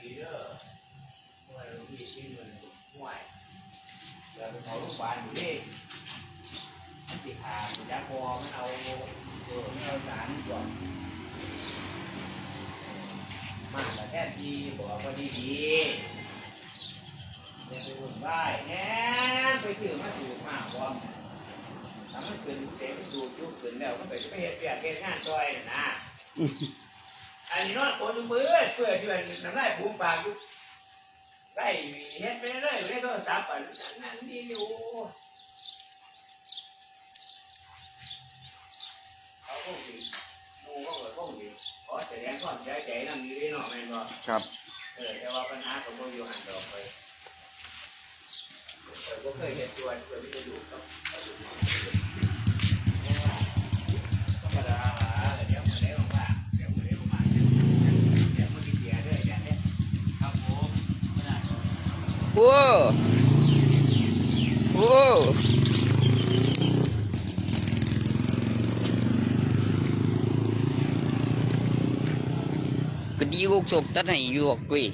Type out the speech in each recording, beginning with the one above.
ດີເດີ ບໍ່ໃຫ້ລູກນີ້ກິນເງິນຫ້ວຍ ເຫຼືອໄປເຂົ້າໂຮງບານພຸ້ນເດ້ ມັນຊິຂ້າຮູ້ຈັກບໍ່ ມັນເອົາ ເອີ ມັນເອົາສານພວກ ມາກະແທນທີ່ບອກວ່າດີໆ ຢ່າໄປວຸ່ນວາຍ ແຮງໄປຊື້ມາສູບມາບອມ ຖ້າມັນຂຶ້ນເຕັມສູບຢູ່ຂຶ້ນແລ້ວ ມັນກະຈະໄປເຮັດວຽກເຮັດງານຊ່ອຍຫັ້ນນາ. ອັນນີ້ນອນໂຄນເປືອຍເປືອຍຢູ່ ອັນນ້ຳລາຍຟູມປາກຢູ່ ໄລ່ເຮັດໄປເລື້ອຍຢູ່ໃນໂທລະສັບ ອັນນັ້ນນີ້ຢູ່ ເຂົາຄົງຊິ ໝູ່ເຂົາກໍຄົງຊິຂໍສະແດງຄວາມເສຍໃຈນຳຢູ່ເດ້ເນາະ ແມ່ນບໍ່? ຄັບ ເອີ ແຕ່ວ່າບັນຫາກໍບໍ່ຢູ່ຫັ້ນດອກ ຂ້ອຍ ໂອ້ ໂອ້ ກະດີອົກສົກຕັດໃຫ້ຢູ່ດອກເວີຍ.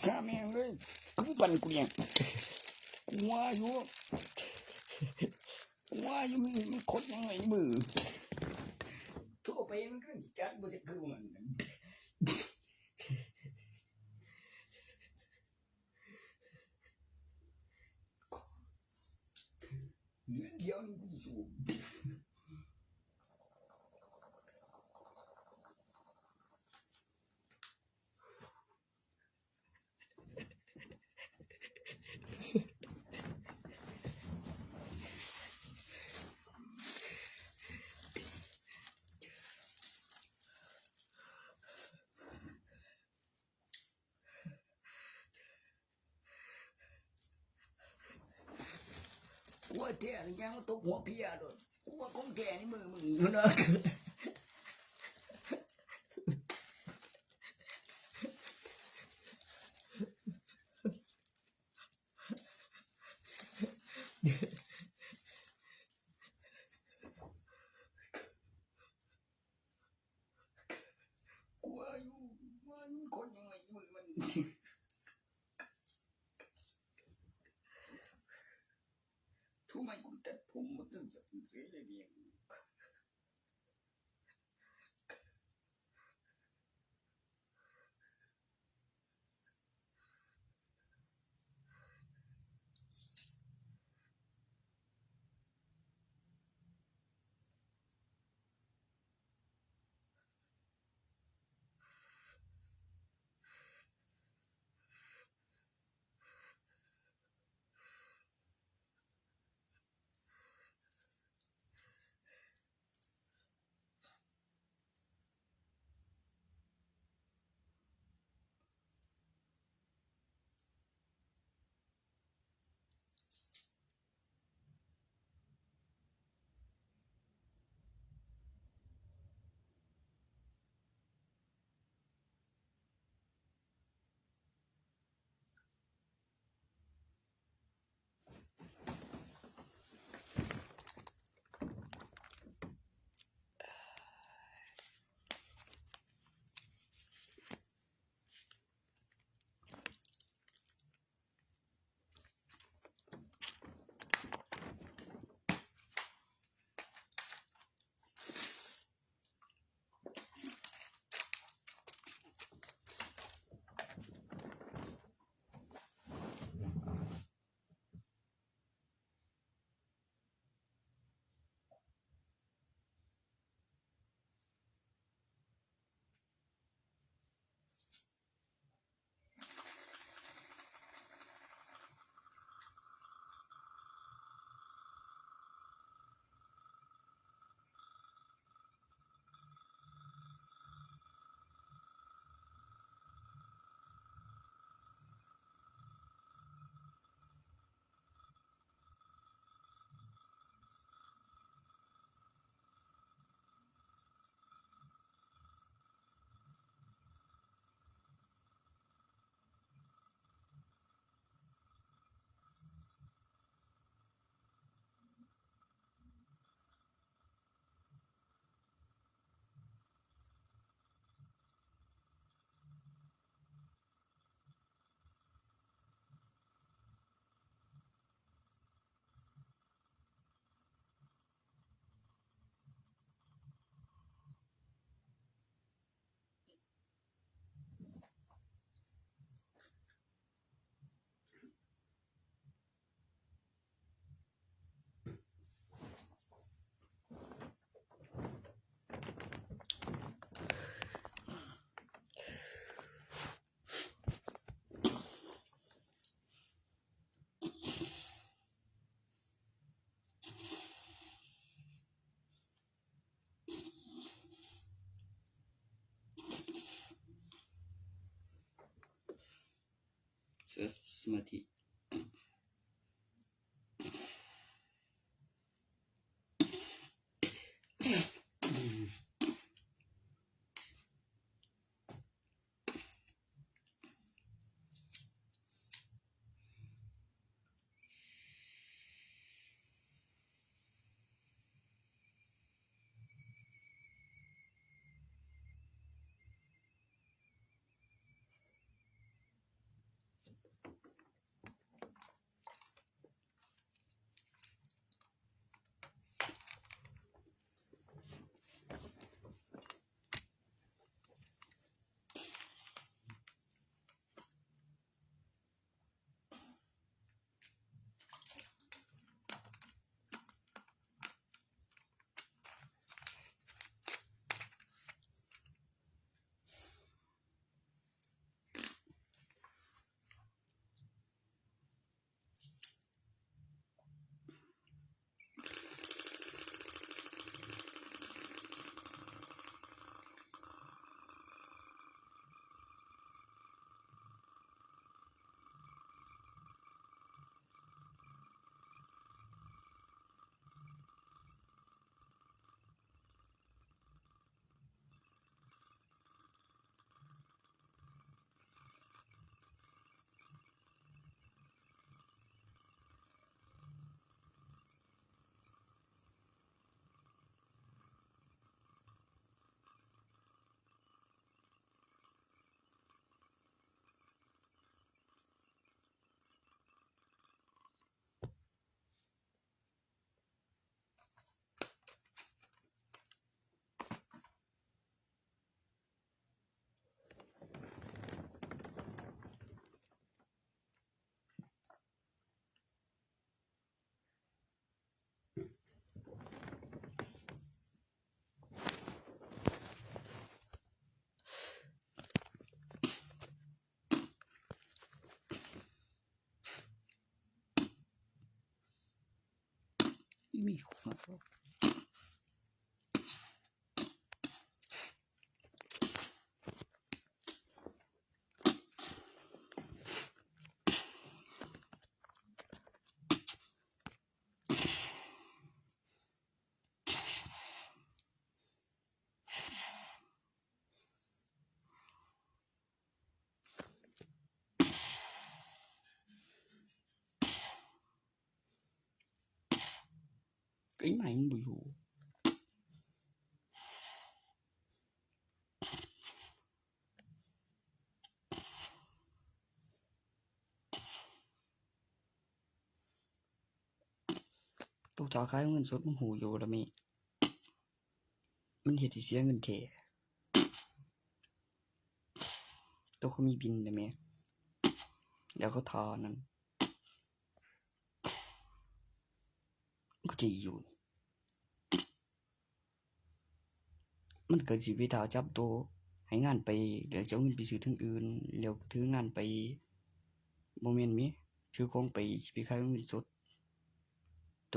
ຂ້າແມ່ງເອີຍ ຄືປັ່ນກູນີ້ ກູວ່າຢູ່ ກູວ່າຢູ່ ມີ ມີຄົນຍັງໄງມື ໂທໄປມັນຄືຊິຈັດບໍ່ຈັກຄືມັນ. ເດືອນດຽວນີ້ກູຊິສູບ. ກູວ່າແທ້ນີ້ ຍ່າງມາຕົບຫົວເພຍໂລດ ກູວ່າຂອງແທ້ໃນມືມຶງພຸ້ນນະ. ກູວ່າຢູ່ ວ່າຢູ່ ມັນຄົນຍັງໄງ ມືມັນ ທູມໃຫ້ກູຕັດຜົມ ມັນຈະເສຍເລີຍ. ສະມາທິ. ກໍອີ່ໝ້າຍມັນບໍ່ຢູ່. ໂຕຖ້າຂາຍເງິນສົດ ມຶງຮູ້ຢູ່ລະແມ່ ມັນເຮັດໃຫ້ເສຍເງິນແທ້. ໂຕເຂົາມີບິນນະແມ່ ແລ້ວເຂົາຖ້ານັ້ນ ກໍຈະຢູ່ ມັນກໍຊິໄປຖ້າຈັບໂຕ ໃຫ້ງານໄປ ແລ້ວຈະເອົາເງິນໄປຊື້ທາງອື່ນ ແລ້ວຖືງານໄປ ບໍ່ແມ່ນແມ ຖືຂອງໄປ ຊິໄປຂາຍເງິນສົດ. ໂຕ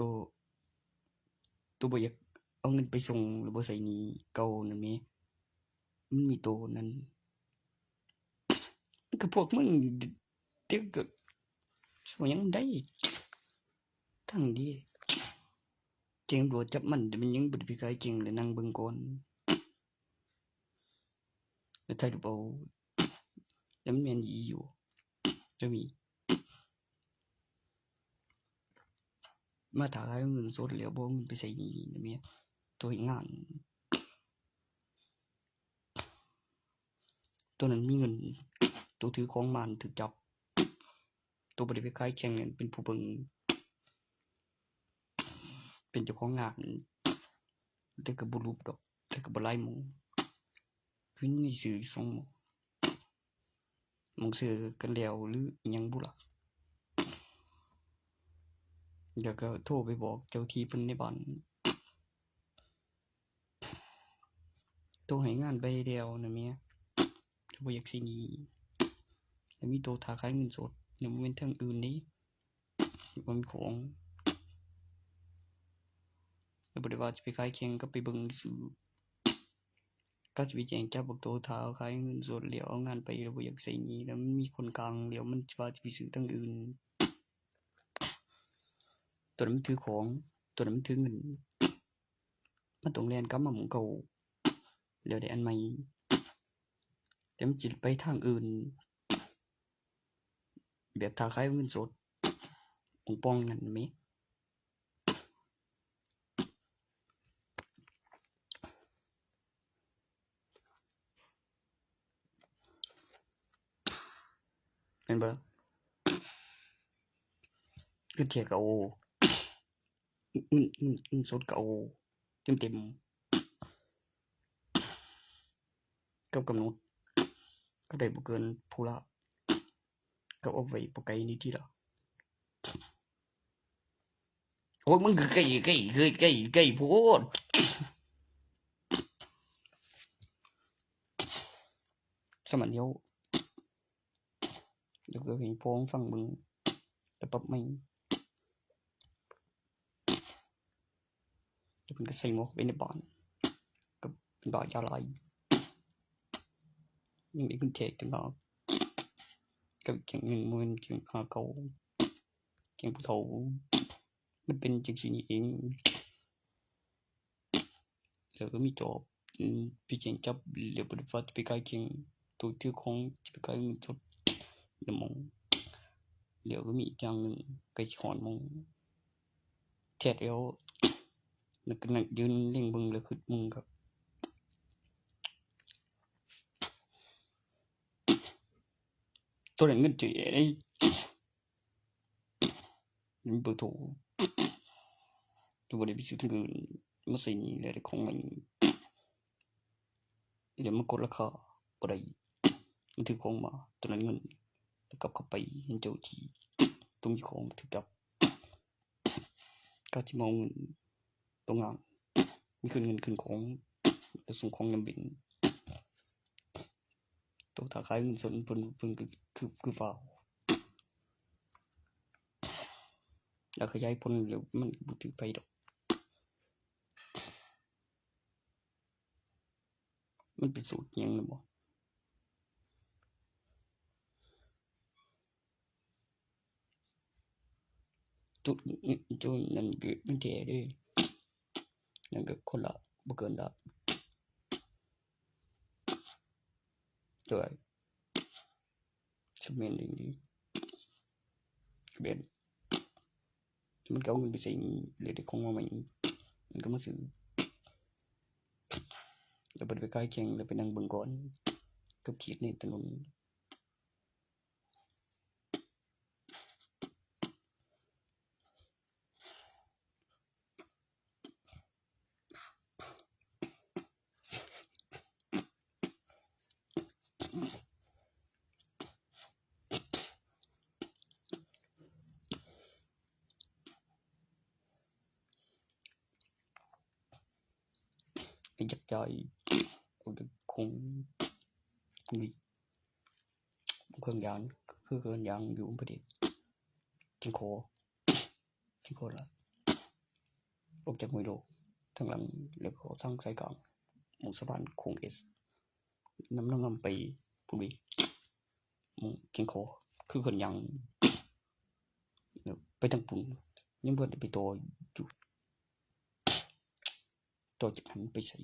ໂຕບໍ່ຢາກເອົາເງິນໄປສົ່ງ ຫຼືບໍ່ໃຊ້ໜີ້ເກົ່ານັ້ນແມ ມັນມີໂຕນັ້ນ ມັນກໍພວກມຶງ ເດັກກໍຊ່ວຍຫຍັງໄດ້ ທັງທີ່ແຈ້ງຕຳຫຼວດຈັບມັນ ແຕ່ມັນຍັງບໍ່ໄດ້ໄປຂາຍເກັ່ງ ແລະ ນັ່ງເບິ່ງກ່ອນ ແລ້ວຖ່າຍຮູບເອົາ ແລ້ວມັນແມ່ນອີ່ຢູ່ ແລ້ວມີ ມາຖ້າຂາຍເງິນສົດແລ້ວບໍ່ເອົາເງິນໄປໃຊ້ໜີ້ນະແມ່ ໂຕເຮັດງານ ໂຕນັ້ນມີເງິນ ໂຕຖືຂອງມານຖືກຈັບ ໂຕບໍ່ໄດ້ໄປຂາຍແຂ່ງເປັນຜູ້ເບິ່ງ ເປັນເຈົ້າຂອງງານ ແຕ່ກໍບໍ່ຫຼຸບດອກ ແຕ່ກໍບໍ່ຫຼາຍໝໍ້ ຄືມີຊື່ຢູ່ສອງໝໍ້. ໝ່ອງເຊີກັນແລ້ວ ຫຼື ອີ່ຫຍັງບຸລະ ແລ້ວກໍໂທໄປບອກເຈົ້າທີ່ເພິ່ນໃນບ້ານ ໂຕໃຫ້ງານໄປແລ້ວນະແມ່ ແຕ່ບໍ່ຢາກໃຊ້ໜີ້ ແລ້ວມີໂຕຖ້າຂາຍເງິນສົດ ແລ້ວບໍ່ແມ່ນທາງອື່ນເດ້ ບໍ່ມີຂອງ ແລ້ວບໍ່ໄດ້ວ່າຈະໄປຂາຍແຂ່ງ ກໍໄປເບິ່ງຊື່. ກະຊິໄປແຈ້ງຈັບບັກໂຕຖ້າຂາຍເງິນສົດ ແລ້ວເອົາງານໄປ ແລ້ວບໍ່ຢາກໃຊ້ໜີ້ ແລ້ວມັນມີຄົນກາງ ແລ້ວມັນວ່າຈະໄປຊື້ທາງອື່ນ. ຕົວນັ້ນມັນຖືຂອງ ຕົວນັ້ນມັນຖືເງິນ ມັນຕ້ອງແລ່ນກັບມາໝ່ອງເກົ່າ ແລ້ວໄດ້ອັນໃໝ່ ແຕ່ມັນຊິໄປທາງອື່ນ ແບບຖ້າຂາຍເງິນສົດ ປ່ອງໆນັ້ນແໝ ແມ່ນບໍ່ລະ? ເງິນແທ້ກະເອົາ ເງິນ ເງິນ ເງິນສົດກະເອົາເຕັມໆ ກັບກຳນົດ ກະໄດ້ບໍ່ເກີນຜູ້ລະ ກັບເອົາໄວ້ບໍ່ໄກນີ້ຕິລະ. ໂອ້ຍ ມຶງກະໄກ ໄກ ໄກ ໄກ ໄກໂພດ ສະມັນດຽວ ດຽວກະໃຫ້ພໍ່ຟັງເບິ່ງ ແລ້ວປັບໃໝ່. ແລ້ວເພິ່ນກະໃສ່ໝວກໄປໃນບ້ານ ກະເປັນບ້າຢາຫຼາຍ ຍັງໄດ້ເງິນແທ້ຕ່າງຫາກ ກະແກ່ງເງິນ ບໍ່ແມ່ນແກ່ງຫາເກົ່າ ແກ່ງຜູ້ເຖົ້າ ມັນເປັນຈັ່ງຊີ້ນີ້ເອງ. ແລ້ວກະມີຈອບ ອືມ ໄປແຈ້ງຈັບ ແລ້ວບໍ່ໄດ້ວ່າຈະໄປຂາຍແຂ່ງ ໂຕຖືຂອງຈະໄປຂາຍເງິນສົດນຳໝ່ອງ ແລ້ວກະມີອີກຢ່າງໜຶ່ງ ໃກ້ຊິຮອດໝ່ອງ ແທດແລ້ວ ແລ້ວກະນັ່ງຢືນເລັງເບິ່ງ ແລ້ວຄຶດເບິ່ງຄັກ ໂຕນັ້ນເງິນເຈົ້າເອງ ມີເບີໂທ ແຕ່ບໍ່ໄດ້ໄປຊື້ທາງອື່ນ ມາໃຊ້ໜີ້ແລ້ວໄດ້ຂອງໃໝ່ ແລ້ວມາກົດລາຄາບໍ່ໄດ້ ມັນຖືກຂອງມາ ໂຕນັ້ນເງິນ ແລ້ວກັບເຂົ້າໄປເຫັນເຈົ້າທີ່ຕົງເຈົ້າຂອງຖືກຈັບ ກະຊິມາເອົາເງິນໂຕງານ ມີຄືນເງິນຄືນຂອງ ແລ້ວສົ່ງຂອງຍາມເວັນ. ໂຕຖ້າຂາຍເງິນສົດ ເພິ່ນ ເພິ່ນກະຄື ຄືຟ້າວ ແລ້ວຂະຫຍາຍຜົນ ແລ້ວມັນກະບໍ່ຖືກໃຜດອກ ມັນເປັນສູດຫຍັງນະບໍ? ໂຕ ໂຕນັ້ນກະແທ້ເດ້ ນັ້ນກະຄົນລະ ບໍ່ເກີນລະ ໂຕໃດ ຊິແມ່ນອີ່ຫຼີ ແມ່ນ ມັນກະເອົາເງິນໄປໃຊ້ໜີ້ ແລ້ວໄດ້ຂອງມາໃໝ່ ມັນກະມາຊື້ ແລ້ວບໍ່ໄດ້ໄປຂາຍແຂ່ງ ແລ້ວໄປນັ່ງເບິ່ງກ່ອນ ກັບຂີດໃນຖະໜົນ. ຢາກຈ່າຍ ເອົາແຕ່ຂອງ ເຄື່ອງຢາງ ຄືເຄື່ອງຢາງຢູ່ປະເທດ ແກ່ງຂໍ ແກ່ງຂໍລະ ອອກຈາກຫ້ວຍໂລກທາງຫຼັງ ແລ້ວເຂົ້າທາງສາຍກາງ ໝ່ອງສະພານໂຄ້ງເອສ ນຳ ນຳ ນຳໄປພຸ້ນເວີຍ ໝ່ອງແກ່ງຂໍ ຄືເຄື່ອງຢາງ ແລ້ວໄປທາງພຸ້ນ ຍັງບໍ່ໄດ້ໄປຕໍ່ຢູ່ ຕໍ່ຈາກຫັ້ນໄປໃສວະ?